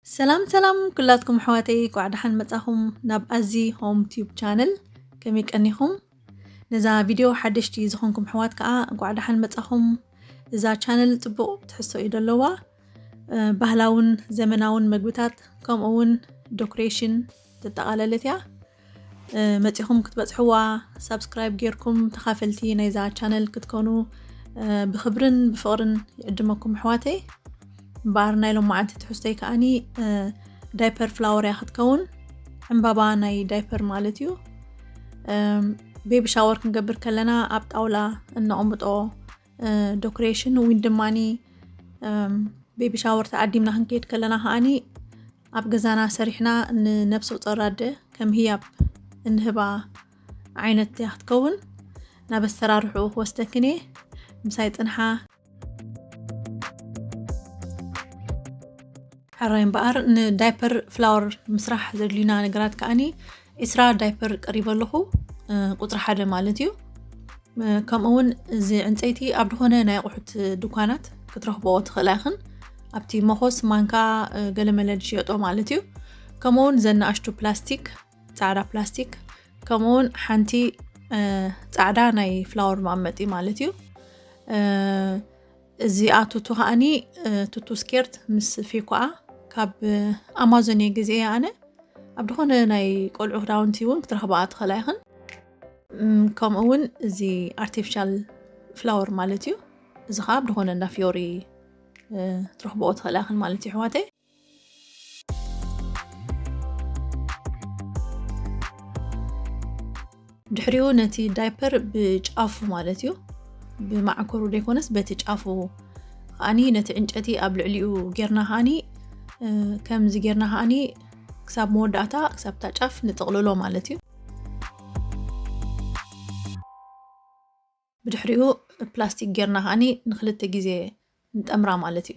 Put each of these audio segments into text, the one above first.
ሰላም ሰላም ኩላትኩም ኣሕዋተይ፣ እንኳዕ ደሓን መጻኹም ናብ ኣዚ ሆም ቲዩብ ቻነል። ከመይ ቀኒኹም? ነዛ ቪድዮ ሓደሽቲ ዝኾንኩም ኣሕዋት ከኣ እንኳዕ ደሓን መጻኹም። እዛ ቻነል ጽቡቕ ትሕዝቶ እዩ ዘለዋ። እ፣ ባህላውን ዘመናውን መግብታት ከምኡ እውን ዶኮሬሽን ዘጠቓለለት እያ። እ፣ መጺኹም ክትበጽሕዋ ሳብስክራይብ ጌርኩም ተኻፈልቲ ናይዛ ቻነል ክትኮኑ፣ እ፣ ብኽብርን ብፍቕርን ይዕድመኩም ኣሕዋተይ። እምበኣር ናይ ሎማዓንቲ ትሕዝቶይ ከኣኒ፣ እ፣ ዳይፐር ፍላወር እያ ክትከውን። ዕምባባ ናይ ዳይፐር ማለት እዩ። እም፣ ቤቢ ሻወር ክንገብር ከለና ኣብ ጣውላ እነቐምጦ፣ እ፣ ዶኮሬሽን እውን ድማኒ፣ እም፣ ቤቢ ሻወር ተዓዲምና ክንከይድ ከለና ከኣኒ ኣብ ገዛና ሰሪሕና ንነብሰ ጾር ኣደ ከም ህያብ እንህባ ዓይነት እያ ክትከውን። ናብ ኣሰራርሕኡ ክወስደክን እየ። ምሳይ ጽንሓ። ሕራይ እምበኣር ንዳይፐር ፍላወር ምስራሕ ዘድልዩና ነገራት ከኣኒ ዒስራ ዳይፐር ቀሪበ ኣለኹ፣ እ፣ ቁጽሪ ሓደ ማለት እዩ። እ፣ ከምኡ እውን እዚ ዕንጸይቲ ኣብ ዝኾነ ናይ ኣቑሑት ድኳናት ክትረኽብኦ ትኽእላ ኢኽን። ኣብቲ መኾስ፣ ማንካ፣ እ፣ ገለመለ ዝሽየጦ ማለት እዩ። ከምኡ እውን ዘናኣሽቱ ፕላስቲክ፣ ጻዕዳ ፕላስቲክ፣ ከምኡ እውን ሓንቲ፣ እ፣ ጻዕዳ ናይ ፍላወር መቐመጢ ማለት እዩ። እ፣ እዚኣ ቱቱ ከኣኒ፣ እ፣ ቱቱ ስኬርት ምስ ፌኮኣ ካብ፣ እ፣ ኣማዞን እየ ገዚኤያ ኣነ። ኣብ ዝኾነ ናይ ቆልዑ ክዳውንቲ እውን ክትረኽብኣ ትኽእላ ኢኽን። እም፣ ከምኡ እውን እዚ ኣርቲፊሻል ፍላወር ማለት እዩ። እዚ ኸዓ ኣብ ዝኾነ እንዳ ፊዮሪ፣ እ፣ ክትረኽብኦ ትኽእላ ኢኽን ማለት እዩ ኣሕዋተይ። ድሕሪኡ ነቲ ዳይፐር ብጫፉ ማለት እዩ፣ ብማዕከሩ ዘይኮነስ በቲ ጫፉ ከኣኒ ነቲ ዕንጨቲ ኣብ ልዕሊኡ ጌርና ከኣኒ፣ እ፣ ከምዚ ጌርና ከኣኒ ክሳብ መወዳእታ፣ ክሳብ እታ ጫፍ ንጥቕልሎ ማለት እዩ። ብድሕሪኡ ፕላስቲክ ጌርና ከኣኒ ንክልተ ግዜ ንጠምራ ማለት እዩ።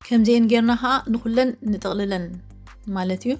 ከምዚኤን ጌርና ኸዓ ንኹለን ንጥቕልለን ማለት እዩ።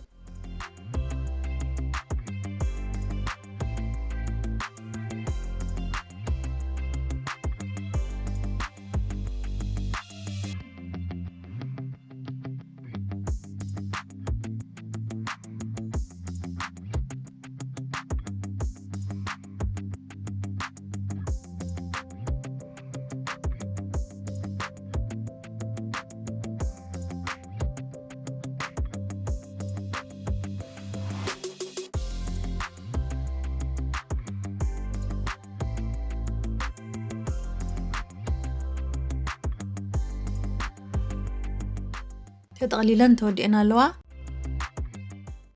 ተጠቕሊለን ተወዲአን ኣለዋ።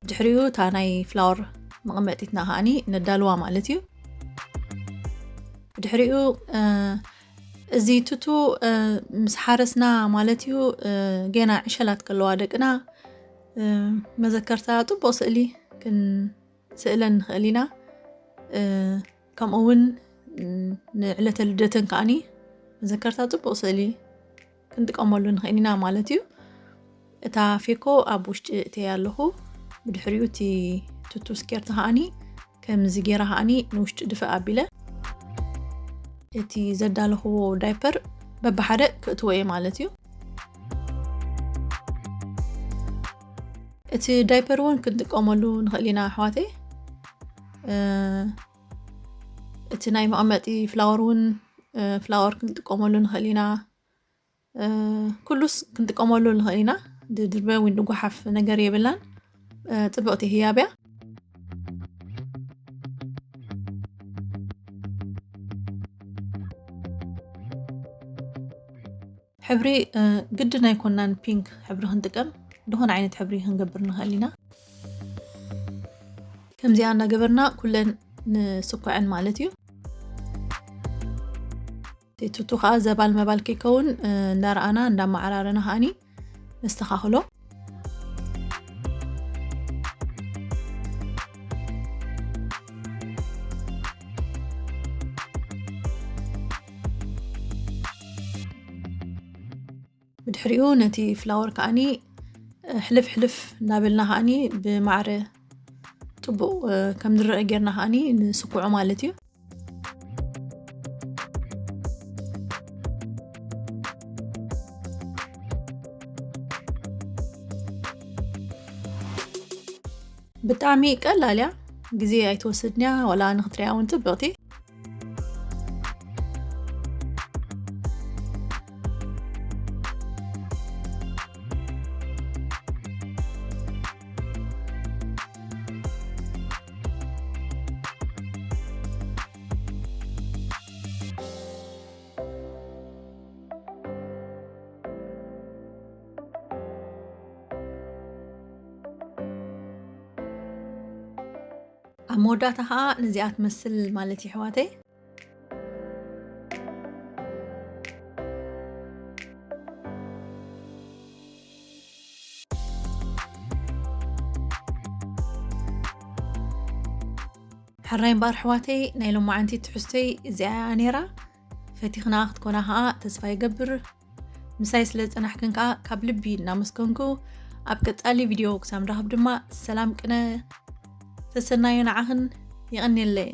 ድሕሪኡ እታ ናይ ፍላወር መቐመጢትና ከኣኒ ነዳልዋ ማለት እዩ። ድሕሪኡ፣ እ፣ እዚ ቱቱ፣ እ፣ ምስ ሓረስና ማለት እዩ፣ እ፣ ገና ዕሸላት ከለዋ ደቅና፣ እ፣ መዘከርታ ጽቡቕ ስእሊ ክንስእለን ንኽእል ኢና። እ፣ ከምኡ እውን፣ እ፣ ንዕለተ ልደተን ከኣኒ መዘከርታ ጽቡቕ ስእሊ ክንጥቀመሉ ንኽእል ኢና ማለት እዩ። እታ ፌኮ ኣብ ውሽጢ እተያ ኣለኹ። ብድሕሪኡ እቲ ቱቱ ስኬርት ከኣኒ ከምዚ ጌራ ከኣኒ ንውሽጢ ድፍእ ኣቢለ እቲ ዘዳለኽዎ ዳይፐር በብሓደ ክእትዎ እየ ማለት እዩ። እቲ ዳይፐር እውን ክንጥቀመሉ ንኽእል ኢና ኣሕዋተይ። እ፣ እቲ ናይ መቐመጢ ፍላወር እውን፣ እ፣ ፍላወር ክንጥቀመሉ ንኽእል ኢና። እ፣ ኩሉስ ክንጥቀመሉ ንኽእል ኢና። ድድርበ ወይ ድጓሓፍ ነገር የብላን። እ፣ ጽብቕቲ ህያብ እያ። ሕብሪ፣ እ፣ ግድን ኣይኮናን ፒንክ ሕብሪ ክንጥቀም፣ ዝኾነ ዓይነት ሕብሪ ክንገብር ንኽእል ኢና። ከምዚኣ እናገበርና ኩለን ንስኳዐን ማለት እዩ። እቲ ቱቱ ከዓ ዘባል መባል ከይከውን፣ እ፣ እንዳረኣና እንዳመዓራረና ከኣኒ ነስተኻኽሎ። ድሕሪኡ ነቲ ፍላወር ከዓኒ ሕልፍ ሕልፍ እናበልና ከዓኒ ብማዕረ ጽቡቕ ከም ዝረአ ጌርና ከዓኒ ንስኩዖ ማለት እዩ። ብጣዕሚ ቀላል እያ፣ ግዜ ኣይትወስድን እያ፣ ዋላ ንኽትሪኣ እውን ጽብቕቲ። ኣብ መወዳእታ ኸዓ ነዚኣ ትመስል ማለት እዩ ኣሕዋተይ። ሕራይ እምበኣር ኣሕዋተይ፣ ናይ ሎማዓንቲ ትሕዝቶይ እዚኣ እያ ነይራ። ፈቲኽና ክትኮና ኸዓ ተስፋ ይገብር። ምሳይ ስለ ዝጸናሕክን ከኣ ካብ ልቢ እናመስገንኩ፣ ኣብ ቀጻሊ ቪድዮ ክሳብ ንራኸብ ድማ ሰላም ቅነ። ሰሰናዩ ንዓኽን። የቐንየለይ።